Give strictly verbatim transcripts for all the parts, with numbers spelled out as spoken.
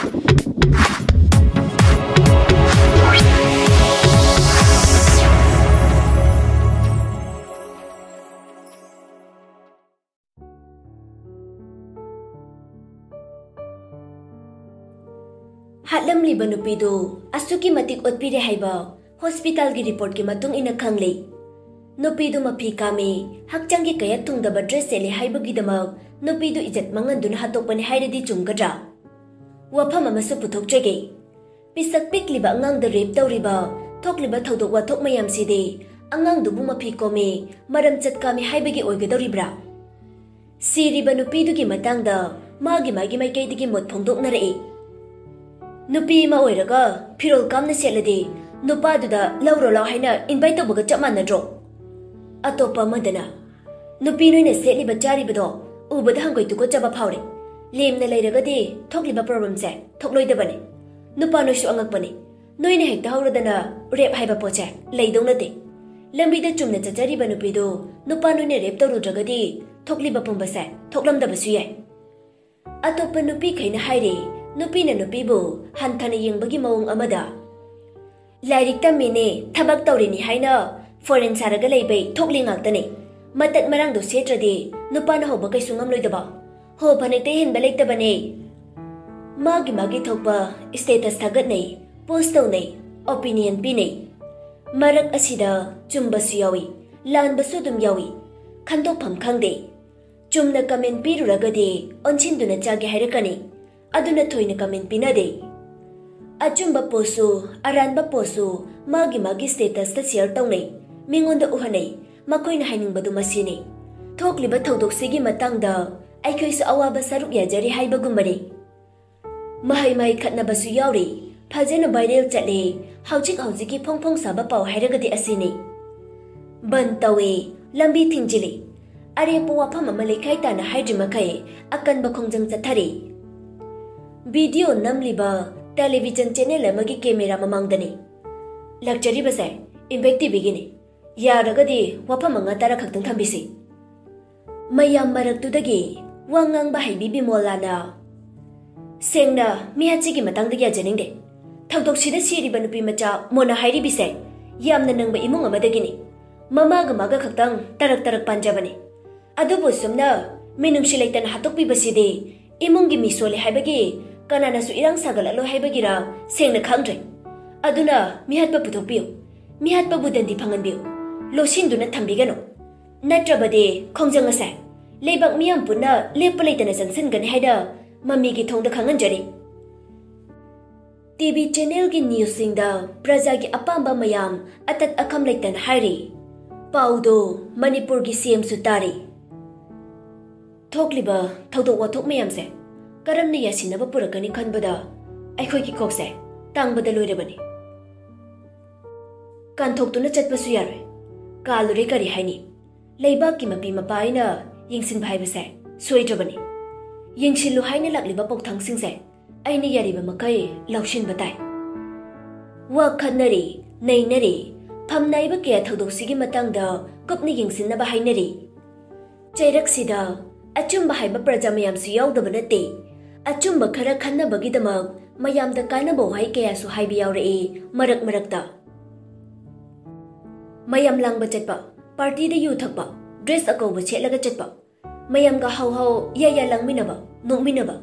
ꯍꯥꯠꯂꯝꯂꯤꯕ ꯅꯨꯄꯤꯗꯨ ꯑꯁꯨꯛꯀꯤ ꯃꯇꯤꯛ ꯑꯣꯠꯄꯤꯔꯦ ꯍꯥꯏꯕ ꯍꯣꯁꯄꯤꯇꯥꯜꯒꯤ ꯔꯤꯄꯣꯔꯠꯀꯤ ꯃꯇꯨꯡ ꯏꯟꯅ ꯈꯪꯂꯦ꯫ ꯅꯨꯄꯤꯗꯨ ꯃꯐꯤ ꯀꯥꯝꯃꯤ, ꯍꯛꯆꯥꯡꯒꯤ ꯀꯌꯥꯠ ꯊꯨꯡꯗꯕ ꯗ꯭ꯔꯦꯁ ꯁꯦꯠꯂꯦ ꯍꯥꯏꯕꯒꯤꯗꯃꯛ ꯅꯨꯄꯤꯗꯨ ꯏꯖꯠ ꯃꯥꯡꯍꯟꯗꯨꯅ ꯍꯥꯠꯇꯣꯛꯄꯅꯤ ꯍꯥꯏꯔꯗꯤ ꯆꯨꯝꯒꯗ꯭ꯔꯥ? ꯋꯥꯐꯝ ꯑꯃꯁꯨ ꯄꯨꯊꯣꯛꯆꯒꯦ꯫ ꯄꯤꯁꯛ ꯄꯤꯛꯂꯤꯕ ꯑꯉꯥꯡꯗ ꯔꯦꯞ ꯇꯧꯔꯤꯕ, ꯊꯣꯛꯂꯤꯕ ꯊꯧꯗꯣꯛ ꯋꯥꯊꯣꯛ ꯃꯌꯥꯝꯁꯤꯗꯤ ꯑꯉꯥꯡꯗꯨꯕꯨ ꯃꯐꯤ ꯀꯣꯝꯃꯤ, ꯃꯔꯝ ꯆꯠ ꯀꯥꯝꯃꯤ ꯍꯥꯏꯕꯒꯤ ꯑꯣꯏꯒꯗꯧꯔꯤꯕ꯭ꯔꯥ? ꯁꯤꯔꯤꯕ ꯅꯨꯄꯤꯗꯨꯒꯤ ꯃꯇꯥꯡꯗ ꯃꯥꯒꯤ ꯃꯥꯒꯤ ꯃꯥꯏꯀꯩꯗꯒꯤ ꯃꯣꯠ ꯐꯣꯡꯗꯣꯛꯅꯔꯛꯏ꯫ ꯅꯨꯄꯤ ꯑꯃ ꯑꯣꯏꯔꯒ ꯐꯤꯔꯣꯜ ꯀꯥꯝꯅ ꯁꯦꯠꯂꯗꯤ ꯅꯨꯄꯥꯗꯨꯗ "ꯂꯧꯔꯣ ꯂꯥꯎ" ꯍꯥꯏꯅ ꯏꯟꯚꯥꯏꯠ ꯇꯧꯕꯒ ꯆꯞ ꯃꯥꯟꯅꯗ꯭ꯔꯣ? ꯑꯇꯣꯞꯄ ꯑꯃꯗꯅ, "ꯅꯨꯄꯤ ꯅꯣꯏꯅ ꯁꯦꯠꯂꯤꯕ ꯆꯥꯔꯤꯕꯗꯣ ꯎꯕꯗ ꯍꯪꯒꯣꯏ ꯇꯨꯀꯠꯆꯕ ꯐꯥꯎꯔꯦ꯫ ꯂꯦꯝꯅ ꯂꯩꯔꯒꯗꯤ ꯊꯣꯛꯂꯤꯕ ꯄ꯭ꯔꯣꯕ꯭ꯂꯦꯝꯁꯦ ꯊꯣꯛꯂꯣꯏꯗꯕꯅꯤ꯫ ꯅꯨꯄꯥ ꯅꯣꯏꯁꯨ ꯑꯉꯛꯄꯅꯤ꯫ ꯅꯣꯏꯅ ꯍꯦꯛꯇ ꯍꯧꯔꯗꯅ ꯔꯦꯞ ꯍꯥꯏꯕ ꯄꯣꯠꯁꯦ ꯂꯩꯗꯧ ꯅꯠꯇꯦ꯫ ꯂꯝꯕꯤꯗ ꯆꯨꯝꯅ ꯆꯠꯆꯔꯤꯕ ꯅꯨꯄꯤꯗꯨ ꯅꯨꯄꯥ ꯅꯣꯏꯅ ꯔꯦꯞ ꯇꯧꯔꯨꯗ꯭ꯔꯒꯗꯤ ꯊꯣꯛꯂꯤꯕ ꯄꯨꯝꯕꯁꯦ ꯊꯣꯛꯂꯝꯗꯕꯁꯨ ꯌꯥꯏ"꯫ ꯑꯇꯣꯞꯄ ꯅꯨꯄꯤꯈꯩꯅ ꯍꯥꯏꯔꯤ, ꯅꯨꯄꯤꯅ ꯅꯨꯄꯤꯕꯨ ꯍꯟꯊꯅ ꯌꯦꯡꯕꯒꯤ ꯃꯑꯣꯡ ꯑꯃꯗ, "ꯂꯥꯏꯔꯤꯛ ꯇꯝꯃꯤꯅꯦ, ꯊꯕꯛ ꯇꯧꯔꯤꯅꯤ" ꯍꯥꯏꯅ ꯐꯣꯔꯦꯟ ꯁꯥꯔꯒ ꯂꯩꯕꯩ ꯊꯣꯛꯂꯤ ꯉꯥꯛꯇꯅꯦ꯫ ꯃꯇꯠ ꯃꯔꯥꯡꯗꯣ ꯁꯦꯠꯇ꯭ꯔꯗꯤ ꯅꯨꯄꯥꯅ ꯍꯧꯕ ꯀꯩꯁꯨ ꯉꯝꯂꯣꯏꯗꯕ꯫ ꯍꯣ ꯐꯅꯦꯛꯇ ꯍꯦꯟꯕ ꯂꯩꯇꯕꯅꯦ꯫ ꯃꯥꯒꯤ ꯃꯥꯒꯤ ꯊꯣꯛꯄ ꯁ꯭ꯇꯦꯇꯁ ꯊꯥꯒꯠꯅꯩ, ꯄꯣꯁ ꯇꯧꯅꯩ, ꯑꯣꯄꯤꯅꯤꯌꯟ ꯄꯤꯅꯩ꯫ ꯃꯔꯛ ꯑꯁꯤꯗ ꯆꯨꯝꯕꯁꯨ ꯌꯥꯎꯏ, ꯂꯥꯟꯕꯁꯨ ꯑꯗꯨꯝ ꯌꯥꯎꯏ꯫ ꯈꯟꯗꯣꯛꯐꯝ ꯈꯪꯗꯦ꯫ ꯆꯨꯝꯅ ꯀꯃꯦꯟ ꯄꯤꯔꯨꯔꯒꯗꯤ ꯑꯣꯟꯁꯤꯟꯗꯨꯅ ꯆꯥꯒꯦ ꯍꯥꯏꯔꯛꯀꯅꯤ꯫ ꯑꯗꯨꯅ ꯊꯣꯏꯅ ꯀꯃꯦꯟ ꯄꯤꯅꯗꯦ꯫ ꯑꯆꯨꯝꯕ ꯄꯣꯁꯁꯨ ꯑꯔꯥꯟꯕ ꯄꯣꯁꯁꯨ ꯃꯥꯒꯤ ꯃꯥꯒꯤ ꯁ꯭ꯇꯦꯇꯁꯇ ꯁꯤꯌꯔ ꯇꯧꯅꯩ, ꯃꯤꯉꯣꯟꯗ ꯎꯍꯟꯅꯩ꯫ ꯃꯈꯣꯏꯅ ꯍꯥꯏꯅꯤꯡꯕꯗꯨ ꯃꯁꯤꯅꯤ꯫ ꯊꯣꯛꯂꯤꯕ ꯊꯧꯗꯣꯛꯁꯤꯒꯤ ꯃꯇꯥꯡꯗ ꯑꯩꯈꯣꯏꯁꯨ ꯑꯋꯥꯕ ꯁꯔꯨꯛ ꯌꯥꯖꯔꯤ ꯍꯥꯏꯕꯒꯨꯝꯕꯅꯤ꯫ ꯃꯍꯩ ꯃꯍꯩ ꯈꯠꯅꯕꯁꯨ ꯌꯥꯎꯔꯤ꯫ ꯐꯖꯅ ꯚꯥꯏꯔꯦꯜ ꯆꯠꯂꯦ꯫ ꯍꯧꯖꯤꯛ ꯍꯧꯖꯤꯛꯀꯤ ꯐꯣꯡ ꯐꯣꯡ ꯁꯥꯕ ꯄꯥꯎ ꯍꯥꯏꯔꯒꯗꯤ ꯑꯁꯤꯅꯤ꯫ ꯕꯟ ꯇꯧꯏ, ꯂꯝꯕꯤ ꯊꯤꯡꯖꯤꯜꯂꯤ꯫ ꯑꯔꯦꯞꯄ ꯋꯥꯐꯝ ꯑꯃ ꯂꯩꯈꯥꯏ ꯇꯥꯅ ꯍꯥꯏꯗ꯭ꯔꯤ ꯃꯈꯩ ꯑꯀꯟꯕ ꯈꯣꯡꯖꯪ ꯆꯠꯊꯔꯤ꯫ ꯚꯤꯗꯤꯑꯣ ꯅꯝꯂꯤꯕ ꯇꯦꯂꯤꯚꯤꯖꯟ ꯆꯦꯅꯦꯜ ꯑꯃꯒꯤ ꯀꯦꯃꯦꯔꯥ ꯃꯃꯥꯡꯗꯅꯤ꯫ ꯂꯥꯛꯆꯔꯤꯕꯁꯦ ꯏꯝꯄꯦꯛ ꯇꯤꯚꯤꯒꯤꯅꯤ꯫ ꯌꯥꯔꯒꯗꯤ ꯋꯥꯐꯝ ꯃꯉꯥ ꯇꯔꯥ ꯈꯛꯇꯪ ꯊꯝꯕꯤꯁꯤ꯫ ꯃꯌꯥꯝ ꯃꯔꯛꯇꯨꯗꯒꯤ ꯋꯥ ꯉꯥꯡꯕ ꯍꯩꯕꯤ ꯕꯤꯃꯣꯂꯥꯅ, ꯁꯦꯡꯅ ꯃꯤꯍꯥꯠꯁꯤꯒꯤ ꯃꯇꯥꯡꯗ ꯌꯥꯖꯅꯤꯡꯗꯦ꯫ ꯊꯧꯗꯣꯛꯁꯤꯗ ꯁꯤꯔꯤꯕ ꯅꯨꯄꯤ ꯃꯆꯥ ꯃꯣꯅꯥ ꯍꯥꯏꯔꯤꯕꯤꯁꯦ ꯌꯥꯝꯅ ꯅꯪꯕ ꯏꯃꯨꯡ ꯑꯃꯗꯒꯤꯅꯤ꯫ ꯃꯃꯥꯒ ꯃꯥꯒ ꯈꯛꯇꯪ ꯇꯔꯛ ꯇꯔꯛ ꯄꯥꯟꯖꯕꯅꯤ꯫ ꯑꯗꯨꯕꯨ ꯁꯨꯝꯅ ꯃꯤꯅꯨꯡꯁꯤ ꯂꯩꯇꯅ ꯍꯥꯠꯇꯣꯛꯄꯤꯕꯁꯤꯗꯤ ꯏꯃꯨꯡꯒꯤ ꯃꯤ ꯁꯣꯜꯂꯤ ꯍꯥꯏꯕꯒꯤ, ꯀꯅꯥꯅꯁꯨ ꯏꯔꯥꯡ ꯁꯥꯒꯠꯂꯛꯂꯣꯏ ꯍꯥꯏꯕꯒꯤꯔ ꯁꯦꯡꯅ ꯈꯪꯗ꯭ꯔꯦ꯫ ꯑꯗꯨꯅ ꯃꯤꯍꯥꯠꯄ ꯄꯨꯊꯣꯛꯄꯤꯌꯨ꯫ ꯃꯤꯍꯥꯠꯄꯕꯨ ꯗꯟꯗꯤ ꯐꯪꯍꯟꯕꯤꯌꯨ꯫ ꯂꯣꯠꯁꯤꯟꯗꯨꯅ ꯊꯝꯕꯤꯒꯅꯨ꯫ ꯅꯠꯇ꯭ꯔꯕꯗꯤ ꯈꯣꯡꯖꯪ ꯑꯁꯦ ꯂꯩꯕꯥꯛ ꯃꯤꯌꯥꯝ ꯄꯨꯟꯅ ꯂꯦꯞꯄ ꯂꯩꯇꯅ ꯆꯪꯁꯤꯟꯒꯅꯤ ꯍꯥꯏꯅ ꯃꯃꯤꯒꯤ ꯊꯣꯡꯗ ꯈꯪꯍꯟꯖꯔꯤ꯫ ꯇꯤ ꯚꯤ ꯆꯦꯅꯦꯜꯒꯤ ꯅ꯭ꯌꯨꯁꯁꯤꯡꯗ ꯄ꯭ꯔꯖꯥꯒꯤ ꯑꯄꯥꯝꯕ ꯃꯌꯥꯝ ꯑꯇꯠ ꯑꯈꯝ ꯂꯩꯇꯅ ꯍꯥꯏꯔꯤ꯫ ꯄꯥꯎꯗꯨ ꯃꯅꯤꯄꯨꯔꯒꯤ ꯁꯤ ꯑꯦꯝꯁꯨ ꯇꯥꯔꯤ꯫ ꯊꯣꯛꯂꯤꯕ ꯊꯧꯗꯣꯛ ꯋꯥꯊꯣꯛ ꯃꯌꯥꯝꯁꯦ ꯀꯔꯝꯅ ꯌꯥꯁꯤꯟꯅꯕ ꯄꯨꯔꯛꯀꯅꯤ ꯈꯟꯕꯗ ꯑꯩꯈꯣꯏꯒꯤ ꯀꯣꯛꯁꯦ ꯇꯥꯡꯕꯗ ꯂꯣꯏꯔꯕꯅꯤ꯫ ꯀꯥꯟꯊꯣꯛꯇꯨꯅ ꯆꯠꯄꯁꯨ ꯌꯥꯔꯣꯏ꯫ ꯀꯥꯜꯂꯨꯔꯦ ꯀꯔꯤ ꯍꯥꯏꯅꯤ? ꯂꯩꯕꯥꯛꯀꯤ ꯃꯄꯤ ꯃꯄꯥ ꯑꯩꯅ ꯌꯦꯡꯁꯤꯟꯕ ꯍꯥꯏꯕꯁꯦ ꯁꯣꯏꯗ꯭ꯔꯕꯅꯤ꯫ ꯌꯦꯡꯁꯤꯜꯂꯨ ꯍꯥꯏꯅ ꯂꯥꯛꯂꯤꯕ ꯄꯥꯎꯊꯥꯡꯁꯤꯡꯁꯦ ꯑꯩꯅ ꯌꯥꯔꯤꯕ ꯃꯈꯩ ꯂꯧꯁꯤꯟꯕ ꯇꯥꯏ꯫ ꯋꯥ ꯈꯠꯅꯔꯤ, ꯅꯩꯅꯔꯤ, ꯐꯝ ꯅꯥꯏꯕ ꯀꯌꯥ ꯊꯧꯗꯣꯛꯁꯤꯒꯤ ꯃꯇꯥꯡꯗ ꯀꯨꯞꯅ ꯌꯦꯡꯁꯤꯟꯅꯕ ꯍꯥꯏꯅꯔꯤ꯫ ꯆꯩꯔꯛꯁꯤꯗ ꯑꯆꯨꯝꯕ ꯍꯥꯏꯕ ꯄ꯭ꯔꯖꯥ ꯃꯌꯥꯝꯁꯨ ꯌꯥꯎꯗꯕ ꯅꯠꯇꯦ꯫ ꯑꯆꯨꯝꯕ ꯈꯔ ꯈꯟꯅꯕꯒꯤꯗꯃꯛ ꯃꯌꯥꯝꯗ ꯀꯥꯟꯅꯕ ꯋꯥꯍꯩ ꯀꯌꯥꯁꯨ ꯍꯥꯏꯕ ꯌꯥꯎꯔꯛꯏ ꯃꯔꯛ ꯃꯔꯛꯇ꯫ ꯃꯌꯥꯝ ꯂꯥꯡꯕ ꯆꯠꯄ, ꯄꯥꯔꯇꯤꯗ ꯌꯨ ꯊꯛꯄ, ꯗ꯭ꯔꯦꯁ ꯑꯀꯧꯕ ꯁꯦꯠꯂꯒ ꯆꯠꯄ, ꯃꯌꯥꯝꯒ ꯍꯧ ꯍꯧ ꯌꯥ ꯌꯥ ꯂꯥꯡꯃꯤꯟꯅꯕ, ꯅꯣꯛꯃꯤꯟꯅꯕ,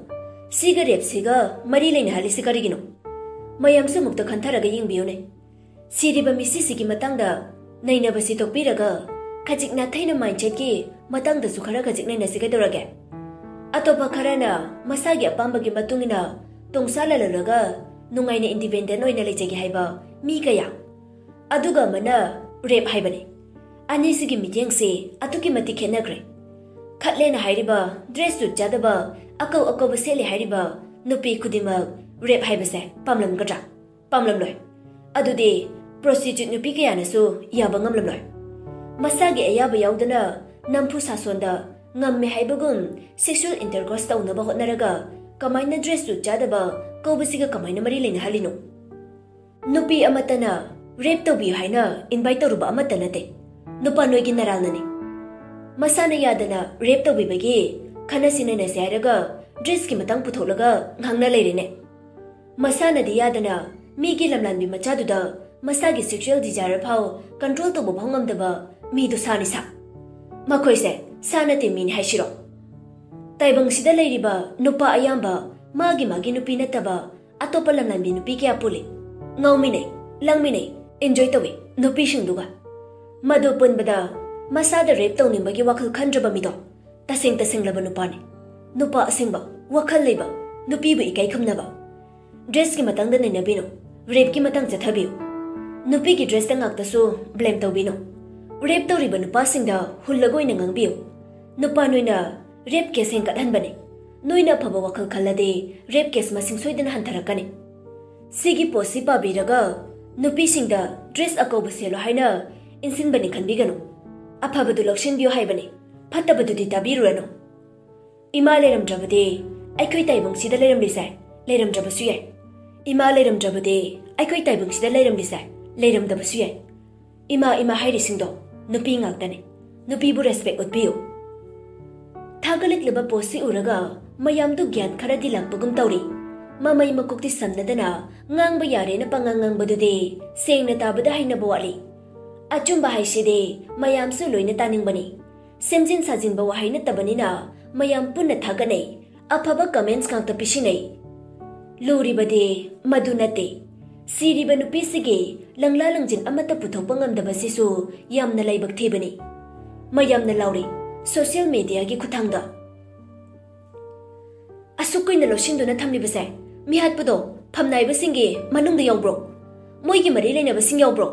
ꯁꯤꯒ ꯔꯦꯞꯁꯤꯒ ꯃꯔꯤ ꯂꯩꯅꯍꯜꯂꯤꯁꯤ ꯀꯔꯤꯒꯤꯅꯣ? ꯃꯌꯥꯝꯁꯨ ꯑꯃꯨꯛꯇ ꯈꯟꯊꯔꯒ ꯌꯦꯡꯕꯤꯌꯨꯅꯦ꯫ ꯁꯤꯔꯤꯕ ꯃꯤꯁꯤꯁꯤꯒꯤ ꯃꯇꯥꯡꯗ ꯅꯩꯅꯕꯁꯤ ꯇꯣꯛꯄꯤꯔꯒ ꯈꯖꯤꯛ ꯅꯥꯊꯩꯅ ꯃꯥꯏꯟꯁꯦꯠꯀꯤ ꯃꯇꯥꯡꯗꯁꯨ ꯈꯔ ꯈꯖꯤꯛ ꯅꯩꯅꯁꯤ ꯀꯩꯗꯧꯔꯒꯦ? ꯑꯇꯣꯞꯄ ꯈꯔꯅ ꯃꯁꯥꯒꯤ ꯑꯄꯥꯝꯕꯒꯤ ꯃꯇꯨꯡ ꯏꯟꯅ ꯇꯣꯡꯁꯥ ꯂꯥꯜꯍꯜꯂꯒ ꯅꯨꯡꯉꯥꯏꯅ ꯏꯟꯗꯤꯄꯦꯟꯗꯦꯟ ꯑꯣꯏꯅ ꯂꯩꯖꯒꯦ ꯍꯥꯏꯕ ꯃꯤ ꯀꯌꯥ, ꯑꯗꯨꯒ ꯑꯃꯅ ꯔꯦꯞ ꯍꯥꯏꯕꯅꯤ꯫ ꯑꯅꯤꯁꯤꯒꯤ ꯃꯤꯠꯌꯦꯡꯁꯤ ꯑꯗꯨꯛꯀꯤ ꯃꯇꯤꯛ ꯈꯦꯠꯅꯈ꯭ꯔꯦ꯫ ꯈꯠꯂꯦꯅ ꯍꯥꯏꯔꯤꯕ, ꯗ꯭ꯔꯦꯁ ꯁꯨꯠ ꯆꯥꯗꯕ, ꯑꯀꯧ ꯑꯀꯧꯕ ꯁꯦꯠꯂꯦ ꯍꯥꯏꯔꯤꯕ ꯅꯨꯄꯤ ꯈꯨꯗꯤꯡꯃꯛ ꯔꯦꯞ ꯍꯥꯏꯕꯁꯦ ꯄꯥꯝꯂꯝꯒꯗ꯭ꯔꯥ? ꯄꯥꯝꯂꯝꯂꯣꯏ꯫ ꯑꯗꯨꯗꯤ ꯄ꯭ꯔꯣꯁꯇꯤꯇ꯭ꯌꯨꯠ ꯅꯨꯄꯤ ꯀꯌꯥꯅꯁꯨ ꯌꯥꯕ ꯉꯝꯂꯝꯂꯣꯏ꯫ ꯃꯁꯥꯒꯤ ꯑꯌꯥꯕ ꯌꯥꯎꯗꯅ ꯅꯝꯐꯨ ꯁꯥꯁꯣꯟꯗ ꯉꯝꯃꯦ ꯍꯥꯏꯕꯒꯨꯝ ꯁꯦꯛꯁꯨꯑꯦꯜ ꯏꯟꯇꯔꯀꯣꯔꯁ ꯇꯧꯅꯕ ꯍꯣꯠꯅꯔꯒ ꯀꯃꯥꯏꯅ ꯗ꯭ꯔꯦꯁ ꯁꯨꯠ ꯆꯥꯗꯕ ꯀꯧꯕꯁꯤꯒ ꯀꯃꯥꯏꯅ ꯃꯔꯤ ꯂꯩꯅꯍꯜꯂꯤꯅꯣ? ꯅꯨꯄꯤ ꯑꯃꯠꯇꯅ ꯔꯦꯞ ꯇꯧꯕꯤꯌꯨ ꯍꯥꯏꯅ ꯏꯟꯚꯥꯏꯠ ꯇꯧꯔꯨꯕ ꯑꯃꯠꯇ ꯅꯠꯇꯦ꯫ ꯅꯨꯄꯥ ꯅꯣꯏꯒꯤ ꯅꯔꯥꯜꯅꯅꯤ꯫ ꯃꯁꯥꯅ ꯌꯥꯗꯅ ꯔꯦꯞ ꯇꯧꯕꯤꯕꯒꯤ ꯈꯟꯅꯁꯤ ꯅꯩꯅꯁꯤ ꯍꯥꯏꯔꯒ ꯗ꯭ꯔꯦꯁꯀꯤ ꯃꯇꯥꯡ ꯄꯨꯊꯣꯛꯂꯒ ꯉꯥꯡꯅ ꯂꯩꯔꯦꯅꯦ꯫ ꯃꯁꯥꯅꯗꯤ ꯌꯥꯗꯅ ꯃꯤꯒꯤ ꯂꯝꯂꯥꯟꯕꯤ ꯃꯆꯥꯗꯨꯗ ꯃꯁꯥꯒꯤ ꯁꯦꯛꯁꯨꯑꯦꯜ ꯗꯤꯖꯥꯏꯔ ꯐꯥꯎ ꯀꯟꯇ꯭ꯔꯣꯜ ꯇꯧꯕ ꯐꯥꯎ ꯉꯝꯗꯕ ꯃꯤꯗꯨ ꯁꯥꯅꯤ ꯁꯥ꯫ ꯃꯈꯣꯏꯁꯦ ꯁꯥ ꯅꯠꯇꯦ, ꯃꯤꯅꯤ ꯍꯥꯏꯁꯤꯔꯣ? ꯇꯥꯏꯕꯪꯁꯤꯗ ꯂꯩꯔꯤꯕ ꯅꯨꯄꯥ ꯑꯌꯥꯝꯕ ꯃꯥꯒꯤ ꯃꯥꯒꯤ ꯅꯨꯄꯤ ꯅꯠꯇꯕ ꯑꯇꯣꯞꯄ ꯂꯝꯂꯥꯟꯕꯤ ꯅꯨꯄꯤ ꯀꯌꯥ ꯄꯨꯜꯂꯤ꯫ ꯉꯥꯎꯃꯤꯟꯅꯩ, ꯂꯪꯃꯤꯟꯅꯩ, ꯏꯟꯖꯣꯏ ꯇꯧꯏ ꯅꯨꯄꯤꯁꯤꯡꯗꯨꯒ꯫ ꯃꯗꯨ ꯄꯨꯟꯕꯗ ꯃꯁꯥꯗ ꯔꯦꯞ ꯇꯧꯅꯤꯡꯕꯒꯤ ꯋꯥꯈꯜ ꯈꯟꯗ꯭ꯔꯕ ꯃꯤꯗꯣ ꯇꯁꯦꯡ ꯇꯁꯦꯡꯂꯕ ꯅꯨꯄꯥꯅꯤ꯫ ꯅꯨꯄꯥ ꯑꯁꯦꯡꯕ, ꯋꯥꯈꯜ ꯂꯩꯕ, ꯅꯨꯄꯤꯕꯨ ꯏꯀꯥꯏ ꯈꯨꯝꯅꯕ꯫ ꯗ꯭ꯔꯦꯁꯀꯤ ꯃꯇꯥꯡꯗ ꯅꯩꯅꯕꯤꯅꯨ, ꯔꯦꯞꯀꯤ ꯃꯇꯥꯡ ꯆꯠꯊꯕꯤꯌꯨ꯫ ꯅꯨꯄꯤꯒꯤ ꯗ꯭ꯔꯦꯁꯇ ꯉꯥꯛꯇꯁꯨ ꯕ꯭ꯂꯦꯝ ꯇꯧꯕꯤꯅꯨ꯫ ꯔꯦꯞ ꯇꯧꯔꯤꯕ ꯅꯨꯄꯥꯁꯤꯡꯗ ꯍꯨꯜꯂꯒ ꯑꯣꯏꯅ ꯉꯥꯡꯕꯤꯌꯨ꯫ ꯅꯨꯄꯥ ꯅꯣꯏꯅ ꯔꯦꯞ ꯀꯦꯁ ꯍꯦꯟꯒꯠꯍꯟꯕꯅꯤ꯫ ꯅꯣꯏꯅ ꯑꯐꯕ ꯋꯥꯈꯜ ꯈꯜꯂꯗꯤ ꯔꯦꯞ ꯀꯦꯁ ꯃꯁꯤꯡ ꯁꯣꯏꯗꯅ ꯍꯟꯊꯔꯛꯀꯅꯤ꯫ ꯁꯤꯒꯤ ꯄꯣꯁꯁꯤ ꯄꯥꯕꯤꯔꯒ ꯅꯨꯄꯤꯁꯤꯡꯗ ꯗ꯭ꯔꯦꯁ ꯑꯀꯧꯕ ꯁꯦꯠꯂꯣ ꯍꯥꯏꯅ ꯏꯟꯁꯤꯟꯕꯅꯤ ꯈꯟꯕꯤꯒꯅꯨ꯫ ꯑꯐꯕꯗꯨ ꯂꯧꯁꯤꯟꯕꯤꯌꯨ ꯍꯥꯏꯕꯅꯤ, ꯐꯠꯇꯕꯗꯨꯗꯤ ꯇꯥꯕꯤꯔꯨꯔꯅꯨ꯫ ꯏꯃꯥ ꯂꯩꯔꯝꯗ꯭ꯔꯕꯗꯤ ꯑꯩꯈꯣꯏ ꯇꯥꯏꯕꯪꯁꯤꯗ ꯂꯩꯔꯝꯂꯤꯁꯦ ꯂꯩꯔꯝꯗ꯭ꯔꯕꯁꯨ ꯌꯥꯏ꯫ ꯏꯃꯥ ꯂꯩꯔꯝꯗ꯭ꯔꯕꯗꯤ ꯑꯩꯈꯣꯏ ꯇꯥꯏꯕꯪꯁꯤꯗ ꯂꯩꯔꯝꯂꯤꯁꯦ ꯂꯩꯔꯝꯗꯕꯁꯨ ꯌꯥꯏ꯫ ꯏꯃꯥ, ꯏꯃꯥ ꯍꯥꯏꯔꯤꯁꯤꯡꯗꯣ ꯅꯨꯄꯤ ꯉꯥꯛꯇꯅꯤ꯫ ꯅꯨꯄꯤꯕꯨ ꯔꯦꯁꯄꯦꯛ ꯎꯠꯄꯤꯌꯨ꯫ ꯊꯥꯒꯠꯂꯛꯂꯤꯕ ꯄꯣꯁꯁꯤ ꯎꯔꯒ ꯃꯌꯥꯝꯗꯨ ꯒ꯭ꯌꯥꯟ ꯈꯔꯗꯤ ꯂꯥꯛꯄꯒꯨꯝ ꯇꯧꯔꯤ꯫ ꯃꯃꯩ ꯃꯀꯣꯛꯇꯤ ꯁꯝꯅꯗꯅ ꯉꯥꯡꯕ ꯌꯥꯔꯦꯅ ꯄꯉꯥꯡ ꯉꯥꯡꯕꯗꯨꯗꯤ ꯁꯦꯡꯅ ꯇꯥꯕꯗ ꯍꯩꯅꯕ ꯋꯥꯠꯂꯤ꯫ ꯑꯆꯨꯝꯕ ꯍꯥꯏꯁꯤꯗꯤ ꯃꯌꯥꯝꯁꯨ ꯂꯣꯏꯅ ꯇꯥꯅꯤꯡꯕꯅꯤ꯫ ꯁꯦꯝꯖꯤꯟ ꯁꯥꯖꯤꯟꯕ ꯋꯥꯍꯩ ꯅꯠꯇꯕꯅꯤꯅ ꯃꯌꯥꯝ ꯄꯨꯟꯅ ꯊꯥꯒꯠꯅꯩ꯫ ꯑꯐꯕ ꯀꯃꯦꯟꯠꯁ ꯉꯥꯛꯇ ꯄꯤꯁꯤꯟꯅꯩ꯫ ꯂꯨꯔꯤꯕꯗꯤ ꯃꯗꯨ ꯅꯠꯇꯦ꯫ ꯁꯤꯔꯤꯕ ꯅꯨꯄꯤꯁꯤꯒꯤ ꯂꯪꯂꯥ ꯂꯪꯖꯤꯟ ꯑꯃꯠꯇ ꯄꯨꯊꯣꯛꯄ ꯉꯝꯗꯕꯁꯤꯁꯨ ꯌꯥꯝꯅ ꯂꯥꯏꯕꯛ ꯊꯤꯕꯅꯤ꯫ ꯃꯌꯥꯝꯅ ꯂꯥꯎꯔꯤ, ꯁꯣꯁꯤꯌꯦꯜ ꯃꯦꯗꯤꯌꯥꯒꯤ ꯈꯨꯠꯊꯥꯡꯗ꯫ ꯑꯁꯨꯛ ꯀꯨꯏꯅ ꯂꯣꯠꯁꯤꯟꯗꯨꯅ ꯊꯝꯂꯤꯕꯁꯦ ꯃꯤꯍꯥꯠꯄꯗꯣ ꯐꯝꯅꯥꯏꯕꯁꯤꯡꯒꯤ ꯃꯅꯨꯡꯗ ꯌꯥꯎꯕ꯭ꯔꯣ? ꯃꯣꯏꯒꯤ ꯃꯔꯤ ꯂꯩꯅꯕꯁꯤꯡ ꯌꯥꯎꯕ꯭ꯔꯣ?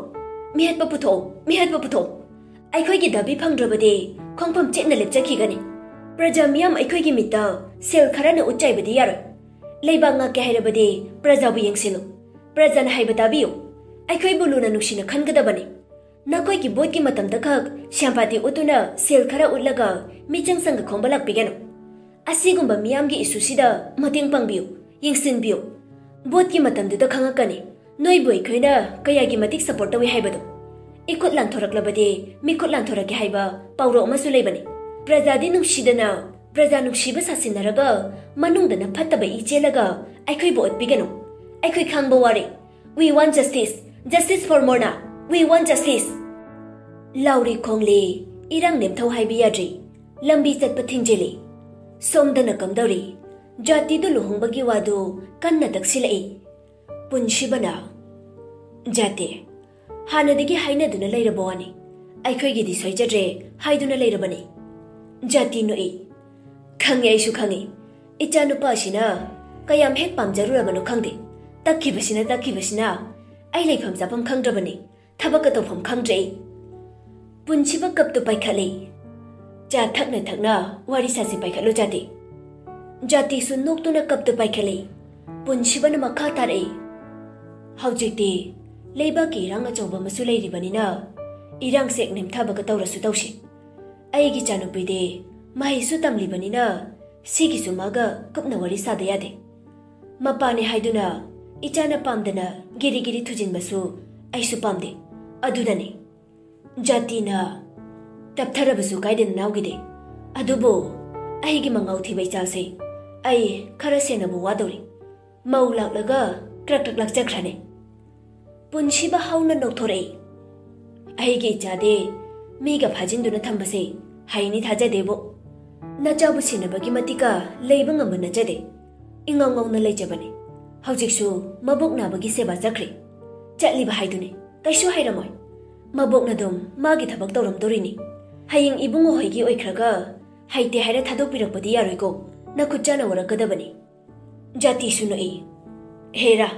ꯃꯤꯍꯠꯄ ꯄꯨꯊꯣꯛꯑꯣ, ꯃꯤꯍꯠꯄ ꯄꯨꯊꯣꯛꯑꯣ꯫ ꯑꯩꯈꯣꯏꯒꯤ ꯗꯥꯕꯤ ꯐꯪꯗ꯭ꯔꯕꯗꯤ ꯈꯣꯡꯐꯝ ꯆꯦꯠꯅ ꯂꯦꯞꯆꯈꯤꯒꯅꯤ꯫ ꯄ꯭ꯔꯖꯥ ꯃꯤꯌꯥꯝ ꯑꯩꯈꯣꯏꯒꯤ ꯃꯤꯠꯇ ꯁꯦꯜ ꯈꯔꯅ ꯎꯠ ꯆꯥꯏꯕꯗꯤ ꯌꯥꯔꯣꯏ꯫ ꯂꯩꯕꯥꯛ ꯉꯥꯛꯀꯦ ꯍꯥꯏꯔꯕꯗꯤ ꯄ꯭ꯔꯖꯥꯕꯨ ꯌꯦꯡꯁꯤꯜꯂꯨ꯫ ꯄ꯭ꯔꯖꯥꯅ ꯍꯥꯏꯕ ꯇꯥꯕꯤꯌꯨ꯫ ꯑꯩꯈꯣꯏꯕꯨ ꯂꯨꯅ ꯅꯨꯡꯁꯤꯅ ꯈꯟꯒꯗꯕꯅꯤ꯫ ꯅꯈꯣꯏꯒꯤ ꯚꯣꯠꯀꯤ ꯃꯇꯝꯗ ꯈꯛ ꯁ꯭ꯌꯥꯝꯄꯥꯇꯤ ꯎꯠꯇꯨꯅ ꯁꯦꯜ ꯈꯔ ꯎꯠꯂꯒ ꯃꯤꯆꯪ ꯆꯪꯒ ꯈꯣꯝꯕ ꯂꯥꯛꯄꯤꯒꯅꯨ꯫ ꯑꯁꯤꯒꯨꯝꯕ ꯃꯤꯌꯥꯝꯒꯤ ꯏꯁꯨꯁꯤꯗ ꯃꯇꯦꯡ ꯄꯥꯡꯕꯤꯌꯨ, ꯌꯦꯡꯁꯤꯟꯕꯤꯌꯨ꯫ ꯚꯣꯠꯀꯤ ꯃꯇꯝꯗꯨꯗ ꯈꯪꯉꯛꯀꯅꯤ꯫ ꯅꯣꯏꯕꯨ ꯑꯩꯈꯣꯏꯅ ꯀꯌꯥꯒꯤ ꯃꯇꯤꯛ ꯁꯄꯣꯔꯠ ꯇꯧꯏ ꯍꯥꯏꯕꯗꯣ꯫ ꯏꯈꯨꯠ ꯂꯥꯟꯊꯣꯔꯛꯂꯕꯗꯤ ꯃꯤꯈꯨꯠ ꯂꯥꯟꯊꯣꯔꯛꯀꯦ ꯍꯥꯏꯕ ꯄꯥꯎꯔꯧ ꯑꯃꯁꯨ ꯂꯩꯕꯅꯤ꯫ ꯄ꯭ꯔꯖꯥꯗꯤ ꯅꯨꯡꯁꯤꯗꯅ ꯄ꯭ꯔꯖꯥ ꯅꯨꯡꯁꯤꯕ ꯁꯥꯁꯤꯟꯅꯔꯒ ꯃꯅꯨꯡꯗꯅ ꯐꯠꯇꯕ ꯏ ꯆꯦꯜꯂꯒ ꯑꯩꯈꯣꯏꯕꯨ ꯑꯣꯠꯄꯤꯒꯅꯨ꯫ ꯑꯩꯈꯣꯏ ꯈꯥꯡꯕ ꯋꯥꯔꯦ꯫ We want justice. Justice for Mona. We want justice. ꯂꯥꯎꯔꯤ ꯈꯣꯡꯂꯤ꯫ ꯏꯔꯥꯡ ꯅꯦꯝꯊꯧ ꯍꯥꯏꯕ ꯌꯥꯗ꯭ꯔꯤ꯫ ꯂꯝꯕꯤ ꯆꯠꯄ ꯊꯤꯡꯖꯤꯜꯂꯤ꯫ ꯁꯣꯝꯗꯅ ꯀꯝꯗꯧꯔꯤ? ꯖꯥꯇꯤꯗꯨ ꯂꯨꯍꯣꯡꯕꯒꯤ ꯋꯥꯗꯨ ꯀꯟꯅ ꯇꯛꯁꯤꯜꯂꯛꯏ꯫ ꯄꯨꯟꯁꯤꯕꯅ, ꯖꯥꯇꯤ, ꯍꯥꯟꯅꯗꯒꯤ ꯍꯥꯏꯅꯗꯨꯅ ꯂꯩꯔꯕ ꯋꯥꯅꯤ꯫ ꯑꯩꯈꯣꯏꯒꯤꯗꯤ ꯁꯣꯏꯖꯗ꯭ꯔꯦ ꯍꯥꯏꯗꯨꯅ ꯂꯩꯔꯕꯅꯤ꯫ ꯖꯥꯇꯤ ꯅꯣꯛꯏ꯫ ꯈꯪꯉꯦ, ꯑꯩꯁꯨ ꯈꯪꯉꯦ꯫ ꯏꯆꯥꯅꯨꯄꯥ ꯑꯁꯤꯅ ꯀꯌꯥꯝ ꯍꯦꯛ ꯄꯥꯝꯖꯔꯨꯔꯕꯅꯣ ꯈꯪꯗꯦ꯫ ꯇꯛꯈꯤꯕꯁꯤꯅ, ꯇꯛꯈꯤꯕꯁꯤꯅ ꯑꯩ ꯂꯩꯐꯝ ꯆꯥꯐꯝ ꯈꯪꯗ꯭ꯔꯕꯅꯤ꯫ ꯊꯕꯛꯀ ꯇꯧꯐꯝ ꯈꯪꯗ꯭ꯔꯦ ꯑꯩ꯫ ꯄꯨꯟꯁꯤꯕ ꯀꯞꯇꯨ ꯄꯥꯏꯈꯠꯂꯤ꯫ ꯆꯥ ꯊꯛꯅ ꯊꯛꯅ ꯋꯥꯔꯤ ꯁꯥꯁꯤ ꯄꯥꯏꯈꯠꯂꯨ ꯖꯥꯇꯤ꯫ ꯖꯥꯇꯤꯁꯨ ꯅꯣꯛꯇꯨꯅ ꯀꯞꯇꯨ ꯄꯥꯏꯈꯠꯂꯤ꯫ ꯄꯨꯟꯁꯤꯕꯅ ꯃꯈꯥ ꯇꯥꯔꯛꯏ꯫ ꯍꯧꯖꯤꯛꯇꯤ ꯂꯩꯕꯥꯛꯀꯤ ꯏꯔꯥꯡ ꯑꯆꯧꯕ ꯑꯃꯁꯨ ꯂꯩꯔꯤꯕꯅꯤꯅ ꯏꯔꯥꯡꯁꯦ ꯅꯦꯝꯊꯕꯒ ꯇꯧꯔꯁꯨ ꯇꯧꯁꯤ꯫ ꯑꯩꯒꯤ ꯏꯆꯥꯅꯨꯄꯤꯗꯤ ꯃꯍꯩꯁꯨ ꯇꯝꯂꯤꯕꯅꯤꯅ ꯁꯤꯒꯤꯁꯨ ꯃꯥꯒ ꯀꯨꯞꯅ ꯋꯥꯔꯤ ꯁꯥꯗ ꯌꯥꯗꯦ꯫ ꯃꯄꯥꯅꯦ ꯍꯥꯏꯗꯨꯅ ꯏꯆꯥꯅ ꯄꯥꯝꯗꯅ ꯒꯤꯔꯤ ꯒꯤꯔꯤ ꯊꯨꯖꯤꯟꯕꯁꯨ ꯑꯩꯁꯨ ꯄꯥꯝꯗꯦ꯫ ꯑꯗꯨꯅꯅꯤ꯫ ꯖꯥꯇꯤꯅ ꯇꯞꯊꯔꯕꯁꯨ ꯀꯥꯏꯗꯦ ꯅꯅꯥꯎꯒꯤꯗꯤ꯫ ꯑꯗꯨꯕꯨ ꯑꯩꯒꯤ ꯃꯉꯥꯎ ꯊꯤꯕ ꯏꯆꯥꯁꯦ ꯑꯩ ꯈꯔ ꯁꯦꯟꯅꯕ ꯋꯥꯗꯧꯔꯤ꯫ ꯃꯧ ꯂꯥꯛꯂꯒ ꯀ꯭ꯔꯛ ꯀ꯭ꯔꯛ ꯂꯥꯛꯆꯈ꯭ꯔꯅꯤ꯫ ꯄꯨꯟꯁꯤꯕ ꯍꯧꯅ ꯅꯣꯛꯊꯣꯔꯛꯏ꯫ ꯑꯩꯒꯤ ꯏꯆꯥꯗꯤ ꯃꯤꯒ ꯐꯥꯖꯤꯟꯗꯨꯅ ꯊꯝꯕꯁꯦ ꯍꯩꯅꯤ ꯊꯥꯖꯗꯦꯕꯨ꯫ ꯅꯆꯥꯕꯨ ꯁꯦꯟꯅꯕꯒꯤ ꯃꯇꯤꯛꯀ ꯂꯩꯕ ꯉꯝꯕ ꯅꯠꯆꯗꯦ꯫ ꯏꯉꯥꯎ ꯉꯥꯎꯅ ꯂꯩꯖꯕꯅꯤ꯫ ꯍꯧꯖꯤꯛꯁꯨ ꯃꯕꯣꯛ ꯅꯥꯕꯒꯤ ꯁꯦꯕꯥ ꯆꯠꯈ꯭ꯔꯤ꯫ ꯆꯠꯂꯤꯕ ꯍꯥꯏꯗꯨꯅꯤ, ꯀꯩꯁꯨ ꯍꯩꯔꯝꯃꯣꯏ꯫ ꯃꯕꯣꯛꯅ ꯑꯗꯨꯝ ꯃꯥꯒꯤ ꯊꯕꯛ ꯇꯧꯔꯝꯗꯣꯔꯤꯅꯤ꯫ ꯍꯌꯦꯡ ꯏꯕꯨꯡꯉꯣ ꯍꯣꯏꯒꯤ ꯑꯣꯏꯈ꯭ꯔꯒ ꯍꯩꯇꯦ ꯍꯥꯏꯔ ꯊꯥꯗꯣꯛꯄꯤꯔꯛꯄꯗꯤ ꯌꯥꯔꯣꯏꯀꯣ, ꯅꯈꯨꯠ ꯆꯥꯅ ꯋꯥꯔꯛꯀꯗꯕꯅꯤ꯫ ꯖꯥꯇꯤꯁꯨ ꯅꯣꯛꯏ꯫ ꯍꯦꯔꯥ,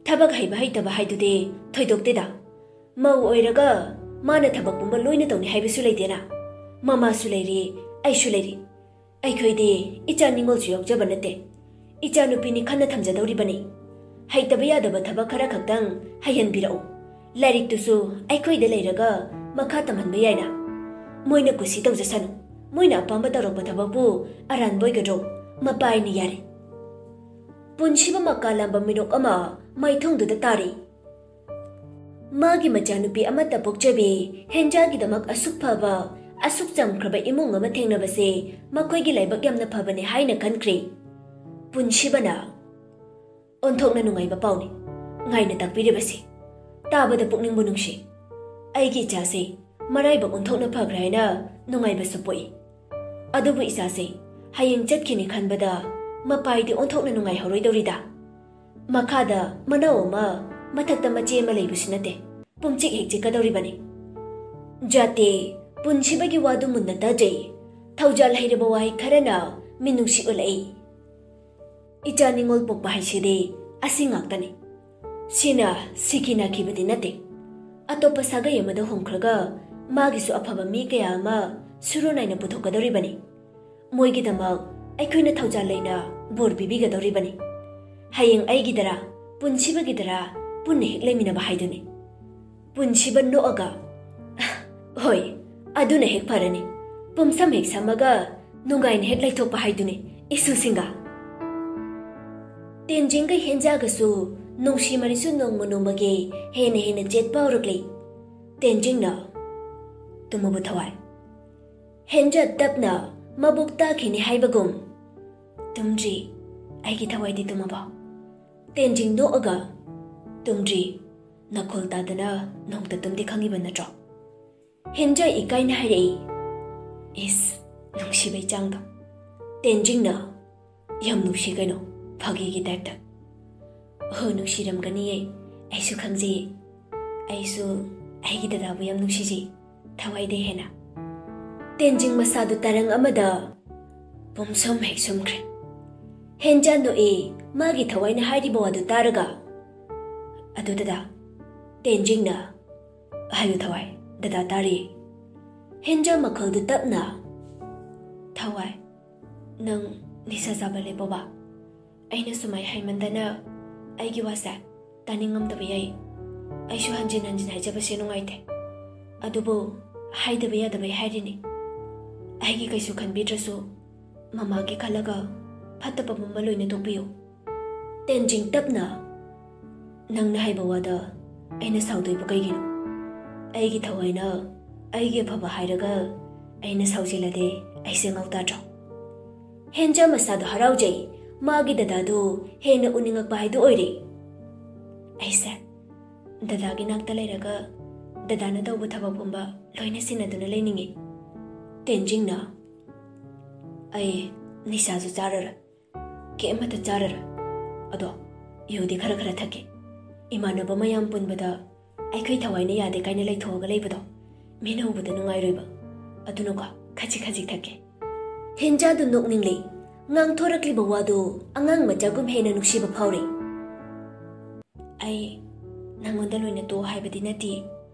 ꯊꯕꯛ ꯍꯩꯕ ꯍꯩꯇꯕ ꯍꯥꯏꯗꯨꯗꯤ ꯊꯣꯏꯗꯣꯛꯇꯦꯗ꯫ ꯃꯧ ꯑꯣꯏꯔꯒ ꯃꯥꯅ ꯊꯕꯛ ꯄꯨꯝꯕ ꯂꯣꯏꯅ ꯇꯧꯅꯤ ꯍꯥꯏꯕꯁꯨ ꯂꯩꯇꯦꯅ꯫ ꯃꯃꯥꯁꯨ ꯂꯩꯔꯤ, ꯑꯩꯁꯨ ꯂꯩꯔꯤ꯫ ꯑꯩꯈꯣꯏꯗꯤ ꯏꯆꯥ ꯅꯤꯉꯣꯜꯁꯨ ꯌꯥꯎꯖꯕ ꯅꯠꯇꯦ꯫ ꯏꯆꯥꯅꯨꯄꯤꯅꯤ ꯈꯟꯅ ꯊꯝꯖꯗꯧꯔꯤꯕꯅꯤ꯫ ꯍꯩꯇꯕ ꯌꯥꯗꯕ ꯊꯕꯛ ꯈꯔ ꯈꯛꯇꯪ ꯍꯩꯍꯟꯕꯤꯔꯛꯎ꯫ ꯂꯥꯏꯔꯤꯛꯇꯨꯁꯨ ꯑꯩꯈꯣꯏꯗ ꯂꯩꯔꯒ ꯃꯈꯥ ꯇꯝꯍꯟꯕ ꯌꯥꯏꯅ꯫ ꯃꯣꯏꯅ ꯀꯨꯁꯤ ꯇꯧꯖꯁꯅꯨ꯫ ꯃꯣꯏꯅ ꯑꯄꯥꯝꯕ ꯇꯧꯔꯛꯄ ꯊꯕꯛꯄꯨ ꯑꯔꯥꯟꯕ ꯑꯣꯏꯒꯗ꯭ꯔꯣ? ꯃꯄꯥ ꯑꯩꯅ ꯌꯥꯔꯦ꯫ ꯄꯨꯟꯁꯤꯕ ꯃꯀꯥ ꯂꯥꯝꯕ ꯃꯤꯅꯣꯛ ꯑꯃ ꯃꯥꯏꯊꯣꯡꯗꯨꯗ ꯇꯥꯔꯤ꯫ ꯃꯥꯒꯤ ꯃꯆꯥꯅꯨꯄꯤ ꯑꯃꯠꯇ ꯄꯣꯛꯆꯕꯤ ꯍꯦꯟꯖꯥꯒꯤꯗꯃꯛ ꯑꯁꯨꯛ ꯐꯕ, ꯑꯁꯨꯛ ꯆꯝꯈ꯭ꯔꯕ ꯏꯃꯨꯡ ꯑꯃ ꯊꯦꯡꯅꯕꯁꯦ ꯃꯈꯣꯏꯒꯤ ꯂꯥꯏꯕꯛ ꯌꯥꯝꯅ ꯐꯕꯅꯦ ꯍꯥꯏꯅ ꯈꯟꯈ꯭ꯔꯦ꯫ ꯄꯨꯟꯁꯤꯕꯅ, "ꯑꯣꯟꯊꯣꯛꯅ ꯅꯨꯡꯉꯥꯏꯕ ꯄꯥꯎꯅꯤ ꯉꯥꯏꯅ ꯇꯥꯛꯄꯤꯔꯤꯕꯁꯤ꯫ ꯇꯥꯕꯗ ꯄꯨꯛꯅꯤꯡꯕꯨ ꯅꯨꯡꯁꯤ꯫ ꯑꯩꯒꯤ ꯏꯆꯥꯁꯦ ꯃꯔꯥꯏꯕꯛ ꯑꯣꯟꯊꯣꯛꯅ ꯐꯈ꯭ꯔꯦ ꯍꯥꯏꯅ ꯅꯨꯡꯉꯥꯏꯕꯁꯨ ꯄꯣꯛꯏ꯫ ꯑꯗꯨꯕꯨ ꯏꯆꯥꯁꯦ ꯍꯌꯦꯡ ꯆꯠꯈꯤꯅꯤ ꯈꯟꯕꯗ ꯃꯄꯥꯏꯗꯤ ꯑꯣꯟꯊꯣꯛꯅ ꯅꯨꯡꯉꯥꯏꯍꯧꯔꯣꯏꯗꯧꯔꯤꯗ꯫ ꯃꯈꯥꯗ ꯃꯅꯥꯎ ꯑꯃ, ꯃꯊꯛꯇ ꯃꯆꯦ ꯑꯃ ꯂꯩꯕꯁꯨ ꯅꯠꯇꯦ꯫ ꯄꯨꯝꯆꯤꯛ ꯍꯦꯛ ꯆꯤꯛꯀꯗꯧꯔꯤꯕꯅꯤ꯫" ꯖꯥꯇꯦ, ꯄꯨꯟꯁꯤꯕꯒꯤ ꯋꯥꯗꯨ ꯃꯨꯟꯅ ꯇꯥꯖꯩ꯫ ꯊꯧꯖꯥꯜ ꯍꯩꯔꯕ ꯋꯥꯍꯩ ꯈꯔꯅ ꯃꯤꯅꯨꯡꯁꯤ ꯎꯠꯂꯛꯏ꯫ "ꯏꯆꯥ ꯅꯤꯉꯣꯜ ꯄꯣꯛꯄ ꯍꯥꯏꯁꯤꯗꯤ ꯑꯁꯤ ꯉꯥꯛꯇꯅꯤ꯫ ꯁꯤꯅ ꯁꯤꯈꯤ ꯅꯥꯈꯤꯕꯗꯤ ꯅꯠꯇꯦ꯫ ꯑꯇꯣꯞꯄ ꯁꯥꯒꯩ ꯑꯃꯗ ꯍꯣꯡꯈ꯭ꯔꯒ ꯃꯥꯒꯤꯁꯨ ꯑꯐꯕ ꯃꯤ ꯀꯌꯥ ꯑꯃ ꯁꯨꯔꯣ ꯅꯥꯏꯅ ꯄꯨꯊꯣꯛꯀꯗꯧꯔꯤꯕꯅꯤ꯫ ꯃꯣꯏꯒꯤꯗꯃꯛ ꯑꯩꯈꯣꯏꯅ ꯊꯧꯖꯥꯜ ꯂꯩꯅ ꯕꯣꯔ ꯄꯤꯕꯤꯒꯗꯧꯔꯤꯕꯅꯤ꯫ ꯍꯌꯦꯡ ꯑꯩꯒꯤꯗꯔꯥ, ꯄꯨꯟꯁꯤꯕꯒꯤꯗꯔꯥ, ꯄꯨꯟꯅ ꯍꯦꯛ ꯂꯩꯃꯤꯟꯅꯕ ꯍꯥꯏꯗꯨꯅꯤ꯫" ꯄꯨꯟꯁꯤꯕ ꯅꯣꯛꯑꯒ, "ꯍꯣꯏ, ꯑꯗꯨꯅ ꯍꯦꯛ ꯐꯔꯅꯤ꯫ ꯄꯨꯝꯁꯝ ꯍꯦꯛ ꯁꯝꯃꯒ ꯅꯨꯡꯉꯥꯏꯅ ꯍꯦꯛ ꯂꯩꯊꯣꯛꯄ ꯍꯥꯏꯗꯨꯅꯤ ꯏꯁꯨꯁꯤꯡꯒ꯫" ꯇꯦꯟꯖꯤꯡꯒ ꯍꯦꯟꯖꯥꯒꯁꯨ ꯅꯨꯡꯁꯤ ꯃꯔꯤꯁꯨ ꯅꯣꯡꯃ ꯅꯣꯡꯃꯒꯤ ꯍꯦꯟꯅ ꯍꯦꯟꯅ ꯆꯦꯠꯄ ꯍꯧꯔꯛꯂꯤ꯫ ꯇꯦꯟꯖꯤꯡꯅ, "ꯇꯨꯝꯃꯕꯣ ꯊꯋꯥꯏ?" ꯍꯦꯟꯖꯥ ꯇꯞꯅ ꯃꯕꯨꯛ ꯇꯥꯈꯤꯅꯤ ꯍꯥꯏꯕꯒꯨꯝ, "ꯇꯨꯝꯗ꯭ꯔꯤ꯫ ꯑꯩꯒꯤ ꯊꯋꯥꯏꯗꯤ ꯇꯨꯝꯃꯕꯣ?" ꯇꯦꯟꯖꯤꯡ ꯅꯣꯛꯑꯒ, "ꯇꯨꯝꯗ꯭ꯔꯤ꯫ ꯅꯈꯣꯜ ꯇꯥꯗꯅ ꯅꯣꯡꯇ ꯇꯨꯝꯗꯦ ꯈꯪꯉꯤꯕ ꯅꯠꯇ꯭ꯔꯣ?" ꯍꯦꯟꯖꯥ ꯏꯀꯥꯏꯅ ꯍꯥꯏꯔꯛꯏ꯫ ꯏꯁ, ꯅꯨꯡꯁꯤꯕꯩ ꯆꯥꯡꯗꯣ꯫ ꯇꯦꯟꯖꯤꯡꯅ, "ꯌꯥꯝ ꯅꯨꯡꯁꯤ ꯀꯩꯅꯣ, ꯐꯥꯒꯤꯒꯤ ꯇꯥꯏꯞꯇ꯫" "ꯍꯣ, ꯅꯨꯡꯁꯤꯔꯝꯒꯅꯤꯌꯦ, ꯑꯩꯁꯨ ꯈꯪꯖꯩꯌꯦ꯫ ꯑꯩꯁꯨ ꯑꯩꯒꯤ ꯗꯗꯥꯕꯨ ꯌꯥꯝ ꯅꯨꯡꯁꯤꯖꯩ, ꯊꯋꯥꯏꯗꯩ ꯍꯦꯟꯅ꯫" ꯇꯦꯟꯖꯤꯡ ꯃꯁꯥꯗꯨ ꯇꯔꯪ ꯑꯃꯗ ꯄꯨꯝꯁꯨꯝ ꯍꯦꯛ ꯁꯨꯝꯈ꯭ꯔꯦ꯫ ꯍꯦꯟꯖꯥ ꯅꯣꯛꯏ, ꯃꯥꯒꯤ ꯊꯋꯥꯏꯅ ꯍꯥꯏꯔꯤꯕ ꯋꯥꯗꯨ ꯇꯥꯔꯒ꯫ "ꯑꯗꯨ ꯗꯗꯥ," ꯇꯦꯟꯖꯤꯡꯅ, "ꯍꯥꯏꯌꯨ ꯊꯋꯥꯏ, ꯗꯗꯥ ꯇꯥꯔꯤ꯫" ꯍꯦꯟꯖꯥ ꯃꯈꯣꯜꯗꯨ ꯇꯞꯅ, "ꯊꯋꯥꯏ, ꯅꯪ ꯅꯤꯁꯥ ꯆꯥꯕ ꯂꯦꯞꯄꯣꯕ꯫ ꯑꯩꯅ ꯁꯨꯃꯥꯏ ꯍꯥꯏꯃꯟꯗꯅ ꯑꯩꯒꯤ ꯋꯥꯁꯦ ꯇꯥꯅꯤꯡꯉꯝꯗꯕ ꯌꯥꯏ꯫ ꯑꯩꯁꯨ ꯍꯟꯖꯤꯟ ꯍꯟꯖꯤꯟ ꯍꯥꯏꯖꯕꯁꯦ ꯅꯨꯡꯉꯥꯏꯇꯦ꯫ ꯑꯗꯨꯕꯨ ꯍꯥꯏꯗꯕ ꯌꯥꯗꯕꯩ ꯍꯥꯏꯔꯤꯅꯤ꯫ ꯑꯩꯒꯤ ꯀꯩꯁꯨ ꯈꯟꯕꯤꯗ꯭ꯔꯁꯨ ꯃꯃꯥꯒꯤ ꯈꯜꯂꯒ ꯐꯠꯇꯕ ꯄꯨꯝꯕ ꯂꯣꯏꯅ ꯇꯣꯛꯄꯤꯌꯨ꯫" ꯇꯦꯟꯖꯤꯡ ꯇꯞꯅ, "ꯅꯪꯅ ꯍꯥꯏꯕ ꯋꯥꯗ ꯑꯩꯅ ꯁꯥꯎꯗꯣꯏꯕ ꯀꯩꯒꯤꯅꯣ? ꯑꯩꯒꯤ ꯊꯋꯥꯏꯅ ꯑꯩꯒꯤ ꯑꯐꯕ ꯍꯥꯏꯔꯒ ꯑꯩꯅ ꯁꯥꯎꯖꯤꯜꯂꯗꯤ ꯑꯩꯁꯦ ꯉꯥꯎ ꯇꯥꯗ꯭ꯔꯣ? ꯍꯦꯟꯖꯥ ꯃꯁꯥꯗꯣ ꯍꯔꯥꯎꯖꯩ, ꯃꯥꯒꯤ ꯗꯗꯥꯗꯨ ꯍꯦꯟꯅ ꯎꯅꯤꯡꯉꯛꯄ ꯍꯥꯏꯗꯨ ꯑꯣꯏꯔꯦ꯫ ꯑꯩꯁꯦ ꯗꯗꯥꯒꯤ ꯅꯥꯛꯇ ꯂꯩꯔꯒ ꯗꯗꯥꯅ ꯇꯧꯕ ꯊꯕꯛ ꯄꯨꯝꯕ ꯂꯣꯏꯅ ꯁꯤꯟꯅꯗꯨꯅ ꯂꯩꯅꯤꯡꯉꯤ꯫ ꯇꯦꯟꯖꯤꯡꯅ, "ꯑꯩ ꯅꯤꯁꯥꯁꯨ ꯆꯥꯔꯔꯣꯏ, ꯀꯦꯛ ꯑꯃꯠꯇ ꯆꯥꯔꯔꯣꯏ꯫ ꯑꯗꯣ ꯌꯨꯗꯤ ꯈꯔ ꯈꯔ ꯊꯛꯀꯦ꯫ ꯏꯃꯥꯟꯅꯕ ꯃꯌꯥꯝ ꯄꯨꯟꯕꯗ ꯑꯩꯈꯣꯏ ꯊꯋꯥꯏꯅ ꯌꯥꯗꯦ ꯀꯥꯏꯅ ꯂꯩꯊꯣꯛꯑꯒ ꯂꯩꯕꯗꯣ ꯃꯤꯅ ꯎꯕꯗ ꯅꯨꯡꯉꯥꯏꯔꯣꯏꯕ꯫ ꯑꯗꯨꯅꯀꯣ, ꯈꯖꯤꯛ ꯈꯖꯤꯛ ꯊꯛꯀꯦ꯫" ꯍꯦꯟꯖꯥꯗꯨ ꯅꯣꯛꯅꯤꯡꯂꯦ꯫ ꯉꯥꯡꯊꯣꯔꯛꯂꯤꯕ ꯋꯥꯗꯨ ꯑꯉꯥꯡ ꯃꯆꯥꯒꯨꯝ ꯍꯦꯟꯅ ꯅꯨꯡꯁꯤꯕ ꯐꯥꯎꯔꯦ꯫ "ꯑꯩ ꯅꯪꯉꯣꯟꯗ ꯂꯣꯏꯅ ꯇꯣꯛꯑꯣ ꯍꯥꯏꯕꯗꯤ ꯅꯠꯇꯦ,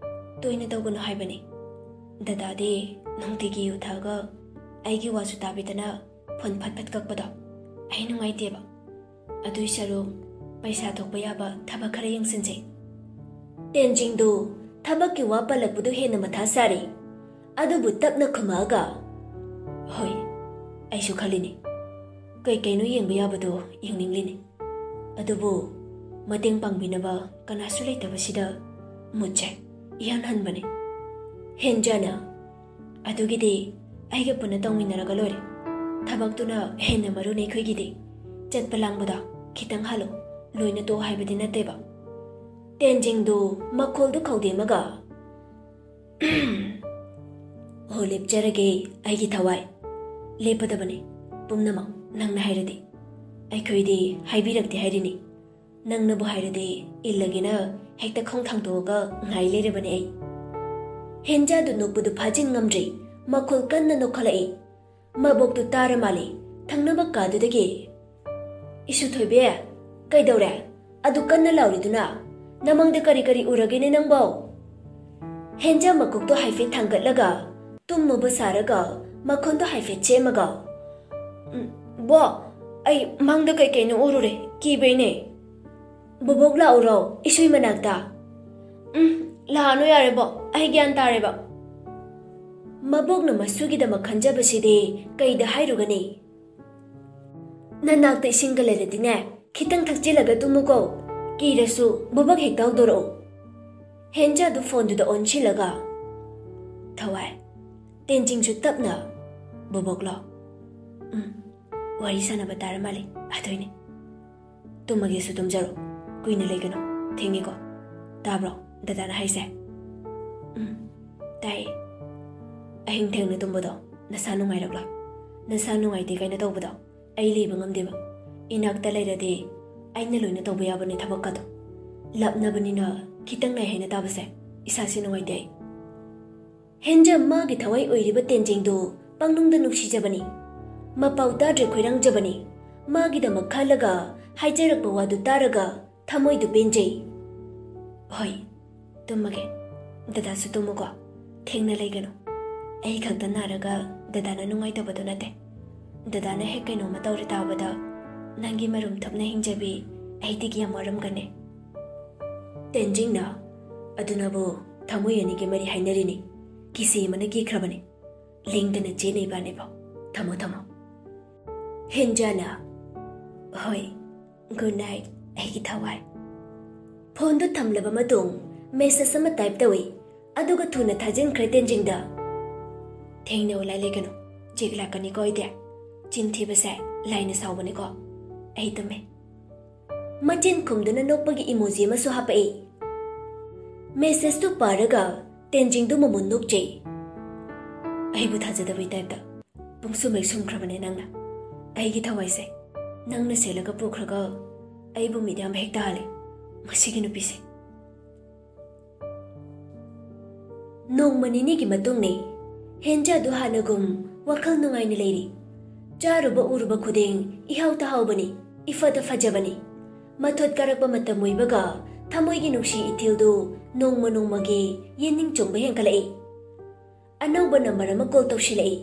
ꯇꯣꯏꯅ ꯇꯧꯒꯅꯨ ꯍꯥꯏꯕꯅꯤ꯫ ꯗꯗꯥꯗꯤ ꯅꯨꯡꯇꯤꯒꯤ ꯌꯨ ꯊꯛꯑꯒ ꯑꯩꯒꯤ ꯋꯥꯁꯨ ꯇꯥꯕꯤꯗꯅ ꯐꯣꯟ ꯐꯠ ꯐꯠ ꯀꯛꯄꯗꯣ ꯑꯩ ꯅꯨꯡꯉꯥꯏꯇꯦꯕ꯫ ꯑꯗꯨꯏ ꯁꯔꯨꯛ ꯄꯩꯁꯥ ꯊꯣꯛꯄ ꯌꯥꯕ ꯊꯕꯛ ꯈꯔ ꯌꯦꯡꯁꯤꯟꯁꯦ꯫" ꯇꯦꯟꯖꯤꯡꯗꯨ ꯊꯕꯛꯀꯤ ꯋꯥ ꯄꯜꯂꯛꯄꯗꯨ ꯍꯦꯟꯅ ꯃꯊꯥ ꯁꯥꯔꯦ꯫ ꯑꯗꯨꯕꯨ ꯇꯞꯅ ꯈꯨꯝꯃꯛꯑꯒ, "ꯍꯣꯏ, ꯑꯩꯁꯨ ꯈꯜꯂꯤꯅꯤ꯫ ꯀꯩ ꯀꯩꯅꯣ ꯌꯦꯡꯕ ꯌꯥꯕꯗꯣ ꯌꯦꯡꯅꯤꯡꯂꯤꯅꯤ꯫ ꯑꯗꯨꯕꯨ ꯃꯇꯦꯡ ꯄꯥꯡꯕꯤꯅꯕ ꯀꯅꯥꯁꯨ ꯂꯩꯇꯕꯁꯤꯗ ꯃꯨꯠꯁꯦ ꯏꯍꯟ ꯍꯟꯕꯅꯤ꯫" ꯍꯦꯟꯖꯥꯅ, "ꯑꯗꯨꯒꯤꯗꯤ ꯑꯩꯒ ꯄꯨꯟꯅ ꯇꯧꯃꯤꯟꯅꯔꯒ ꯂꯣꯏꯔꯦ꯫ ꯊꯕꯛꯇꯨꯅ ꯍꯦꯟꯅ ꯃꯔꯨꯅꯤ ꯑꯩꯈꯣꯏꯒꯤꯗꯤ꯫ ꯆꯠꯄ ꯂꯥꯡꯕꯗ ꯈꯤꯇꯪ ꯍꯥꯜꯂꯣ, ꯂꯣꯏꯅ ꯇꯣꯛ ꯍꯥꯏꯕꯗꯤ ꯅꯠꯇꯦꯕ꯫" ꯇꯦꯟꯖꯤꯡꯗꯨ ꯃꯈꯣꯜꯗꯨ ꯈꯧꯗꯦꯝꯃꯒ, "ꯍꯣ, ꯂꯦꯞꯆꯔꯒꯦ ꯑꯩꯒꯤ ꯊꯋꯥꯏ꯫ ꯂꯦꯞꯄꯗꯕꯅꯤ ꯄꯨꯝꯅꯃꯛ ꯅꯪꯅ ꯍꯥꯏꯔꯗꯤ꯫ ꯑꯩꯈꯣꯏꯗꯤ ꯍꯥꯏꯕꯤꯔꯛꯇꯦ ꯍꯥꯏꯔꯤꯅꯤ꯫ ꯅꯪꯅꯕꯨ ꯍꯥꯏꯔꯗꯤ ꯏꯜꯂꯒꯦꯅ ꯍꯦꯛꯇ ꯈꯣꯡ ꯊꯥꯡꯗꯣꯛꯑꯒ ꯉꯥꯏ ꯂꯩꯔꯕꯅꯦ ꯑꯩ꯫" ꯍꯦꯟꯖꯥꯗꯨ ꯅꯣꯛꯄꯗꯨ ꯐꯥꯖꯤꯟ ꯉꯝꯗ꯭ꯔꯦ꯫ ꯃꯈꯣꯜ ꯀꯟꯅ ꯅꯣꯛꯈꯠꯂꯛꯏ꯫ ꯃꯕꯣꯛꯇꯨ ꯇꯥꯔ ꯃꯥꯜꯂꯦ ꯊꯪꯅꯕ ꯀꯥꯗꯨꯗꯒꯤ꯫ "ꯏꯁꯨ ꯊꯣꯏꯕꯤ, ꯀꯩꯗꯧꯔꯦ? ꯑꯗꯨ ꯀꯟꯅ ꯂꯥꯎꯔꯤꯗꯨꯅ? ꯅꯃꯪꯗ ꯀꯔꯤ ꯀꯔꯤ ꯎꯔꯒꯦꯅꯦ ꯅꯪꯕꯣ?" ꯍꯦꯟꯖꯥ ꯃꯀꯣꯛꯇꯣ ꯍꯥꯏꯐꯦꯠ ꯊꯥꯡꯒꯠꯂꯒ ꯇꯨꯝꯃꯨꯕ ꯁꯥꯔꯒ ꯃꯈꯣꯟꯗꯣ ꯍꯥꯏꯐꯦꯠ ꯁꯦꯝꯃꯒ, "ꯎꯝ, ꯕꯣ, ꯑꯩ ꯃꯪꯗ ꯀꯩ ꯀꯩꯅꯣ ꯎꯔꯨꯔꯦ, ꯀꯤꯕꯩꯅꯦ꯫ ꯕꯣꯕꯣꯛ ꯂꯥꯛꯎꯔꯣ ꯏꯁꯨꯏ ꯃꯅꯥꯛꯇ?" "ꯎꯝ, ꯂꯥꯛꯑꯅꯨ ꯌꯥꯔꯦ ꯕꯣ, ꯑꯩ ꯒ꯭ꯌꯥꯟ ꯇꯥꯔꯦꯕ꯫" ꯃꯕꯣꯛꯅ ꯃꯁꯨꯒꯤꯗꯃꯛ ꯈꯟꯖꯕꯁꯤꯗꯤ ꯀꯩꯗ ꯍꯥꯏꯔꯨꯒꯅꯤ? "ꯅꯅꯥꯛꯇ ꯏꯁꯤꯡꯒ ꯂꯩꯔꯗꯤꯅꯦ, ꯈꯤꯇꯪ ꯊꯛꯆꯤꯜꯂꯒ ꯇꯨꯝꯃꯨꯀꯣ꯫ ꯀꯤꯔꯁꯨ ꯕꯣꯕꯣꯛ ꯍꯦꯛꯇ ꯍꯧꯗꯣꯔꯛꯑꯣ꯫" ꯍꯦꯟꯖꯥꯗꯨ ꯐꯣꯟꯗꯨꯗ ꯑꯣꯟꯁꯤꯜꯂꯒ, "ꯊꯋꯥꯏ, ꯇꯦꯟꯖꯤꯡꯁꯨ ꯇꯞꯅ, "ꯕꯣꯕꯣꯛꯂꯣ?" "ꯎꯝ, ꯋꯥꯔꯤ ꯁꯥꯟꯅꯕ ꯇꯥꯔ ꯃꯥꯜꯂꯦ, ꯑꯗꯨꯏꯅꯦ꯫ ꯇꯨꯝꯃꯒꯦꯁꯨ ꯇꯨꯝꯖꯔꯣ, ꯀꯨꯏꯅ ꯂꯩꯒꯅꯨ, ꯊꯦꯡꯉꯦꯀꯣ꯫ ꯇꯥꯕ꯭ꯔꯣ ꯗꯗꯥꯅ ꯍꯥꯏꯁꯦ?" "ꯎꯝ, ꯇꯥꯏꯌꯦ꯫ ꯑꯍꯤꯡ ꯊꯦꯡꯅ ꯇꯨꯝꯕꯗꯣ ꯅꯁꯥ ꯅꯨꯡꯉꯥꯏꯔꯛꯂꯣꯏ꯫ ꯅꯁꯥ ꯅꯨꯡꯉꯥꯏꯇꯦ ꯀꯥꯏꯅ ꯇꯧꯕꯗꯣ ꯑꯩ ꯂꯩꯕ ꯉꯝꯗꯦꯕ꯫ ꯏꯅꯥꯛꯇ ꯂꯩꯔꯗꯤ ꯑꯩꯅ ꯂꯣꯏꯅ ꯇꯧꯕ ꯌꯥꯕꯅꯦ ꯊꯕꯛꯀꯗꯣ꯫ ꯂꯥꯞꯅꯕꯅꯤꯅ ꯈꯤꯇꯪ ꯅꯥꯏ ꯍꯥꯏꯅ ꯇꯥꯕꯁꯦ ꯏꯁꯥꯁꯦ ꯅꯨꯡꯉꯥꯏꯇꯦ ꯑꯩ꯫" ꯍꯦꯟꯖꯥ ꯃꯥꯒꯤ ꯊꯋꯥꯏ ꯑꯣꯏꯔꯤꯕ ꯇꯦꯟꯖꯤꯡꯗꯨ ꯄꯪꯅꯨꯡꯗ ꯅꯨꯡꯁꯤꯖꯕꯅꯤ꯫ ꯃꯄꯥꯎ ꯇꯥꯗ꯭ꯔꯦ ꯈꯣꯏꯔꯥꯡꯖꯕꯅꯤ꯫ ꯃꯥꯒꯤꯗꯃꯛ ꯈꯜꯂꯒ ꯍꯥꯏꯖꯔꯛꯄ ꯋꯥꯗꯨ ꯇꯥꯔꯒ ꯊꯃꯣꯏꯗꯨ ꯄꯦꯟꯖꯩ꯫ "ꯍꯣꯏ, ꯇꯨꯝꯃꯒꯦ꯫ ꯗꯗꯥꯁꯨ ꯇꯨꯝꯃꯨꯀꯣ꯫ ꯊꯦꯡꯅ ꯂꯩꯒꯅꯨ꯫ ꯑꯩ ꯈꯛꯇ ꯅꯥꯔꯒ ꯗꯗꯥꯅ ꯅꯨꯡꯉꯥꯏꯇꯕꯗꯨ ꯅꯠꯇꯦ꯫ ꯗꯗꯥꯅ ꯍꯦꯛ ꯀꯩꯅꯣꯝꯃ ꯇꯧꯔꯦ ꯇꯥꯕꯗ ꯅꯪꯒꯤ ꯃꯔꯨꯝ ꯊꯨꯞꯅ ꯍꯤꯡꯖꯕꯤ ꯑꯩꯗꯒꯤ ꯌꯥꯝ ꯋꯥꯔꯝꯒꯅꯤ꯫" ꯇꯦꯟꯖꯤꯡꯅ, "ꯑꯗꯨꯅꯕꯨ ꯊꯃꯣꯏ ꯑꯅꯤꯒꯤ ꯃꯔꯤ ꯍꯥꯏꯅꯔꯤꯅꯤ꯫ ꯀꯤꯁꯤ ꯑꯃꯅ ꯀꯤꯈ꯭ꯔꯕꯅꯤ꯫ ꯂꯦꯡꯗꯅ ꯆꯦꯟꯅ ꯏꯕꯥꯅꯤꯕꯨ꯫ ꯊꯝꯃꯣ, ꯊꯝꯃꯣ꯫" ꯍꯦꯟꯖꯥꯅ, "ꯍꯣꯏ, good night, ꯑꯩꯒꯤ ꯊꯋꯥꯏ꯫" ꯐꯣꯟꯗꯨ ꯊꯝꯂꯕ ꯃꯇꯨꯡ message ꯑꯃ type ꯇꯧꯏ, ꯑꯗꯨꯒ ꯊꯨꯅ ꯊꯥꯖꯤꯟꯈ꯭ꯔꯦ ꯇꯦꯟꯖꯤꯡꯗ꯫ "ꯊꯦꯡꯅ ꯎꯂꯥꯏ ꯂꯩꯒꯅꯨ, ꯆꯦꯛ ꯂꯥꯛꯀꯅꯤꯀꯣ ꯑꯩꯗꯤ꯫ ꯆꯤꯟ ꯊꯤꯕꯁꯦ ꯂꯥꯏꯅ ꯁꯥꯎꯕꯅꯤꯀꯣ꯫ ꯑꯩ ꯇꯨꯝꯃꯦ꯫" ꯃꯆꯤꯟ ꯈꯨꯝꯗꯨꯅ ꯅꯣꯛꯄꯒꯤ emoji ꯑꯃꯁꯨ ꯍꯥꯞꯄꯛꯏ꯫ Messageꯇꯨ ꯄꯥꯔꯒ ꯇꯦꯟꯖꯤꯡꯗꯨ ꯃꯃꯨꯟ ꯅꯣꯛꯆꯩ꯫ "ꯑꯩꯕꯨ ꯊꯥꯖꯗꯕꯩ typeꯇ ꯄꯨꯡꯁꯨꯝ ꯍꯦꯛ ꯁꯨꯝꯈ꯭ꯔꯕꯅꯦ ꯅꯪꯅ꯫ ꯑꯩꯒꯤ ꯊꯋꯥꯏꯁꯦ ꯅꯪꯅ ꯁꯦꯠꯂꯒ ꯄꯨꯈ꯭ꯔꯒ ꯑꯩꯕꯨ ꯃꯤꯠ ꯌꯥꯝꯕ ꯍꯦꯛ ꯇꯥꯍꯜꯂꯦ, ꯃꯁꯤꯒꯤ ꯅꯨꯄꯤꯁꯦ꯫" ꯅꯣꯡꯃ ꯅꯤꯅꯤꯒꯤ ꯃꯇꯨꯡꯅꯤ꯫ ꯍꯦꯟꯖꯥꯗꯨ ꯍꯥꯟꯅꯒꯨꯝ ꯋꯥꯈꯜ ꯅꯨꯡꯉꯥꯏꯅ ꯂꯩꯔꯤ꯫ ꯆꯥꯔꯨꯕ ꯎꯔꯨꯕ ꯈꯨꯗꯤꯡ ꯏꯍꯥꯎꯇ ꯍꯥꯎꯕꯅꯤ, ꯏꯐꯗ ꯐꯖꯕꯅꯤ꯫ ꯃꯊꯣꯠ ꯀꯥꯔꯛꯄ ꯃꯇꯝ ꯑꯣꯏꯕꯒ ꯊꯃꯣꯏꯒꯤ ꯅꯨꯡꯁꯤ ꯏꯊꯤꯜꯗꯨ ꯅꯣꯡꯃ ꯅꯣꯡꯃꯒꯤ ꯌꯦꯅꯤꯡ ꯆꯣꯡꯕ ꯍꯦꯟꯒꯠꯂꯛꯏ꯫ ꯑꯅꯧꯕ number ꯑꯃ call ꯇꯧꯁꯤꯜꯂꯛꯏ꯫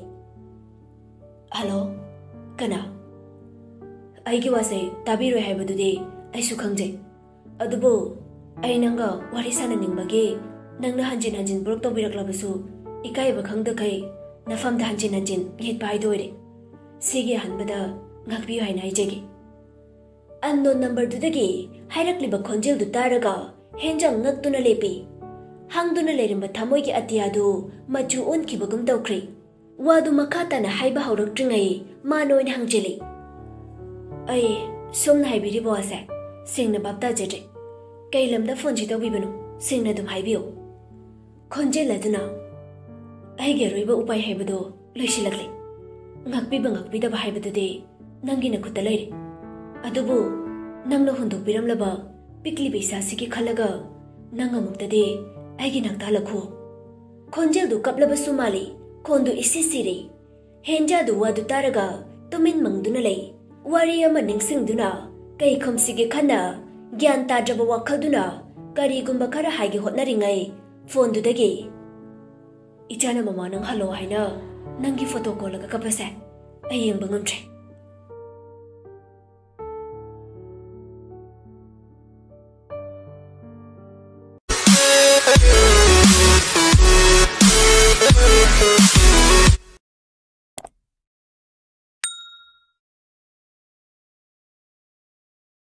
"Hello, ꯀꯅꯥ?" "ꯑꯩꯒꯤ ꯋꯥꯁꯦ ꯇꯥꯕꯤꯔꯣꯏ ꯍꯥꯏꯕꯗꯨꯗꯤ ꯑꯩꯁꯨ ꯈꯪꯖꯩ꯫ ꯑꯗꯨꯕꯨ ꯑꯩ ꯅꯪꯒ ꯋꯥꯔꯤ ꯁꯥꯟꯅꯅꯤꯡꯕꯒꯤ ꯅꯪꯅ ꯍꯟꯖꯤꯟ ꯍꯟꯖꯤꯟ block ꯇꯧꯕꯤꯔꯛꯂꯕꯁꯨ ꯏꯀꯥꯏꯕ ꯈꯪꯗꯈꯩ ꯅꯐꯝꯗ ꯍꯟꯖꯤꯟ ꯍꯟꯖꯤꯟ ꯌꯦꯠꯄ ꯍꯥꯏꯗꯣ ꯑꯣꯏꯔꯦ꯫ ꯁꯤꯒꯤ ꯑꯍꯥꯟꯕꯗ ꯉꯥꯛꯄꯤꯌꯨ ꯍꯥꯏꯅ ꯍꯥꯏꯖꯒꯦ꯫" Unknown numberꯗꯨꯗꯒꯤ ꯍꯥꯏꯔꯛꯂꯤꯕ ꯈꯣꯟꯖꯦꯜꯗꯨ ꯇꯥꯔꯒ ꯍꯦꯟꯖꯥꯡ ꯉꯛꯇꯨꯅ ꯂꯦꯞꯄꯤ꯫ ꯍꯥꯡꯗꯨꯅ ꯂꯩꯔꯝꯕ ꯊꯃꯣꯏꯒꯤ ꯑꯇꯤꯌꯥꯗꯨ ꯃꯆꯨ ꯑꯣꯟꯈꯤꯕꯒꯨꯝ ꯇꯧꯈ꯭ꯔꯦ꯫ ꯋꯥꯗꯨ ꯃꯈꯥ ꯇꯥꯅ ꯍꯥꯏꯕ ꯍꯧꯔꯛꯇ꯭ꯔꯤꯉꯩ ꯃꯥꯅ ꯑꯣꯏꯅ ꯍꯪꯖꯤꯜꯂꯤ꯫ "ꯑꯩ, ꯁꯣꯝꯅ ꯍꯥꯏꯕꯤꯔꯤꯕ ꯋꯥꯁꯦ ꯁꯦꯡꯅ ꯚꯥꯞ ꯇꯥꯖꯗ꯭ꯔꯦ꯫ ꯀꯩ ꯂꯝꯗ ꯐꯣꯟꯁꯤ ꯇꯧꯕꯤꯕꯅꯣ? ꯁꯦꯡꯅ ꯑꯗꯨꯝ ꯍꯥꯏꯕꯤꯌꯨ꯫" ꯈꯣꯟꯖꯦꯜ ꯑꯗꯨꯅ, "ꯑꯩꯒꯤ ꯑꯔꯣꯏꯕ ꯎꯄꯥꯏ ꯍꯥꯏꯕꯗꯣ ꯂꯣꯏꯁꯤꯜꯂꯛꯂꯦ꯫ ꯉꯥꯛꯄꯤꯕ ꯉꯥꯛꯄꯤꯗꯕ ꯍꯥꯏꯕꯗꯨꯗꯤ ꯅꯪꯒꯤ ꯅꯈꯨꯠꯇ ꯂꯩꯔꯦ꯫ ꯑꯗꯨꯕꯨ ꯅꯪꯅ ꯍꯨꯟꯗꯣꯛꯄꯤꯔꯝꯂꯕ ꯄꯤꯛꯂꯤꯕ ꯏꯆꯥꯁꯤꯒꯤ ꯈꯜꯂꯒ ꯅꯪ ꯑꯃꯨꯛꯇꯗꯤ ꯑꯩꯒꯤ ꯅꯥꯛꯇ ꯍꯜꯂꯛꯈꯣ꯫" ꯈꯣꯟꯖꯦꯜꯗꯨ ꯀꯞꯂꯕꯁꯨ ꯃꯥꯜꯂꯤ, ꯈꯣꯟꯗꯨ ꯏꯁꯤ ꯁꯤꯔꯤ꯫ ꯍꯦꯟꯖꯥꯗꯨ ꯋꯥꯗꯨ ꯇꯥꯔꯒ ꯇꯨꯃꯤꯟ ꯃꯪꯗꯨꯅ ꯂꯩ꯫ ꯋꯥꯔꯤ ꯑꯃ ꯅꯤꯡꯁꯤꯡꯗꯨꯅ ꯀꯩ ꯈꯨꯝꯁꯤꯒꯦ ꯈꯟꯅ ꯒ꯭ꯌꯥꯟ ꯇꯥꯗ꯭ꯔꯕ ꯋꯥꯈꯜꯗꯨꯅ ꯀꯔꯤꯒꯨꯝꯕ ꯈꯔ ꯍꯥꯏꯒꯦ ꯍꯣꯠꯅꯔꯤꯉꯩ ꯐꯣꯟꯗꯨꯗꯒꯤ, "ꯏꯆꯥꯅ ꯃꯃꯥ ꯅꯪ ꯍꯜꯂꯣ ꯍꯥꯏꯅ ꯅꯪꯒꯤ ꯐꯣꯇꯣ ꯀꯣꯜꯂꯒ ꯀꯞꯄꯁꯦ ꯑꯩ ꯌꯦꯡꯕ ꯉꯝꯗ꯭ꯔꯦ꯫